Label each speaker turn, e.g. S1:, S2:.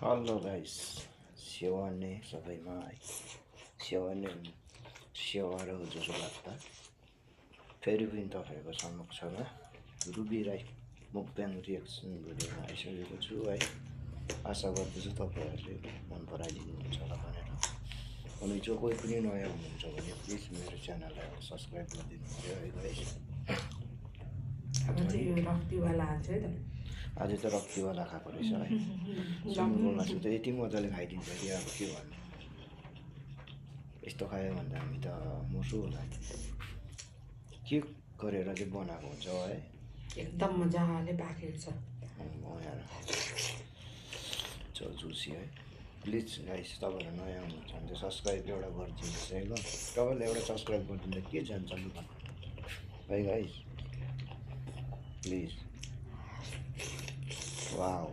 S1: Hello guys, सेवाने सबैमा है। सेवा र जसो लाग्दा फेरि पनि तपाईँहरूको समक्षमा रुबी राई मुक्ब्याङ रिएक्सन भिडियोमा आइसकेको छु है। आशा गर्दछु तपाईँहरूले मन पराइदिनुहुन्छ होला भनेर। अनि जो कोही पनि नयाँ हुनुहुन्छ भने प्लिज मेरो च्यानललाई सब्सक्राइब गरिदिनु भयो है गाइस। आज त रक्तीवाला खाएको रहेछ है। सुँगुरको मासु त यति मजाले खाइदिन्छ कि अब के भन्नु। यस्तो खायो भने त हामी त मर्छु होला। के गरेर चाहिँ बनाएको हुन्छ है।
S2: एकदम मजाले पाकेको छ।
S1: जुसी है। प्लिज गाइस, तपाईँहरू नयाँ हुनुहुन्छ भने चाहिँ सब्सक्राइब एउटा गरिदिनुहोस् है ल। तपाईँले एउटा सब्सक्राइब गरिदिँदा के जान्छ लु भन्नु है गाइस, प्लिज। वाउ।